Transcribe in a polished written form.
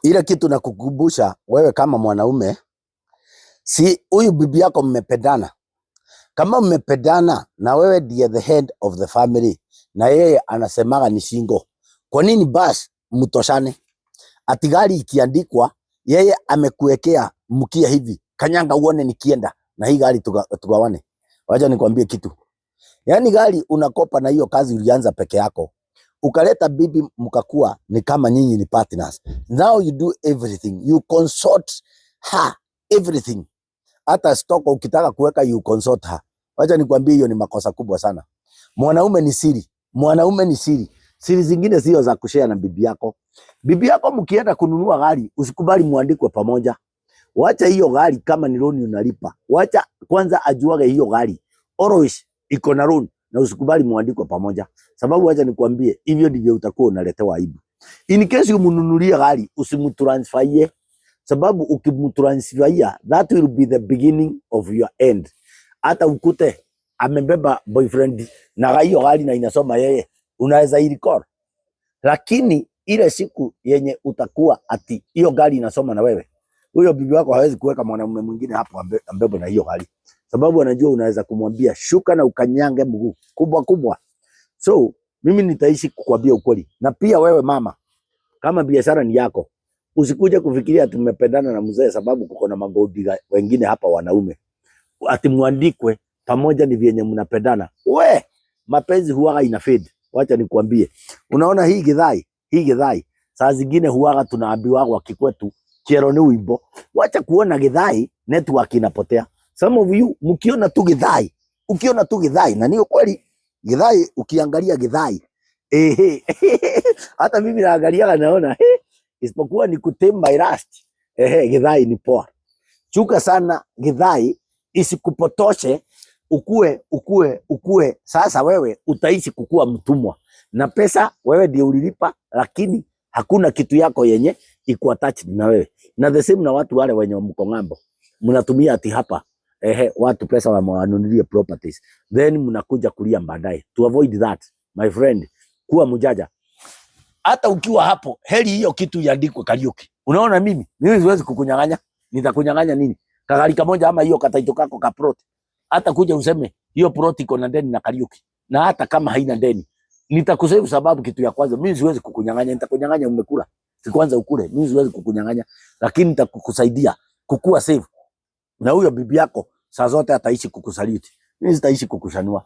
Ile kitu nakukumbusha wewe kama mwanaume, si huyu bibi yako mmependana. Kama mmependana na wewe ndiye the head of the family, na yeye anasemaga ni single, kwa nini basi mtoshane? Ati gari ikiandikwa, yeye amekuwekea mkia hivi, kanyanga uone nikienda na hii gari tugawane. Wacha nikwambie kitu, yaani gari unakopa na hiyo kazi ulianza peke yako, ukaleta bibi, mkakuwa ni kama nyinyi ni partners. Now you do everything, you consult her everything. Hata stock ukitaka kuweka you consult her. Wacha nikwambie, hiyo ni makosa kubwa sana. Mwanaume ni siri, mwanaume ni siri. Siri zingine sio za kushare na bibi yako. Bibi yako mkienda kununua gari, usikubali muandikwe pamoja. Wacha hiyo gari kama ni loan unalipa, wacha kwanza ajuage hiyo gari always iko na loan, na usikubali muandikwe pamoja, sababu wacha nikwambie, hivyo ndivyo utakuwa unaletewa aibu. In case umnunulie gari, usimtransferie, sababu ukimtransferia that will be the beginning of your end. Hata ukute amebeba boyfriend na hiyo gari na inasoma yeye, unaweza irecall, lakini ile siku yenye utakuwa ati hiyo gari inasoma na wewe, huyo bibi wako hawezi kuweka mwanamume mwingine hapo ambebwe na hiyo gari, sababu anajua unaweza kumwambia shuka na ukanyange mguu kubwa kubwa. So mimi nitaishi kukwambia ukweli, na pia wewe mama, kama biashara ni yako, usikuje kufikiria tumependana na mzee sababu kuko na magodi wengine hapa wanaume, ati muandikwe pamoja ni vyenye mnapendana. We, mapenzi huwaga ina fade. Wacha nikwambie, unaona hii githai, hii githai saa zingine huwaga tunaambiwa kwa kikwetu kiero ni wimbo. Wacha kuona githai, network inapotea. Some of you mkiona tu githai, ukiona tu githai, na ni ukweli githai, ukiangalia githai ehe, hata mimi naangaliaga naona isipokuwa ni kutame my lust. Ehe, githai ni poa. Chuka sana githai isikupotoshe ukue ukue ukue. Sasa wewe utaishi kukua mtumwa na pesa wewe ndio ulilipa, lakini hakuna kitu yako yenye iko attached na wewe. Na the same na watu wale wenye mko ng'ambo, mnatumia ati hapa ehe, watu pesa wamewanunulie properties, then mnakuja kulia baadaye. To avoid that my friend, kuwa mjanja. Hata ukiwa hapo, heri hiyo kitu iandikwe Kariuki. Unaona, mimi siwezi kukunyang'anya. Nitakunyang'anya nini? Kagari kamoja ama hiyo kataito kako ka plot. Hata kuja useme hiyo plot iko na deni na Kariuki, na hata kama haina deni nitakusave, sababu kitu ya kwanza mimi siwezi kukunyang'anya. Nitakunyang'anya umekula, si kwanza ukule. Mimi siwezi kukunyang'anya, lakini nitakukusaidia kukua safe, na huyo bibi yako saa zote ataishi kukusaliti. Mimi sitaishi kukushanua.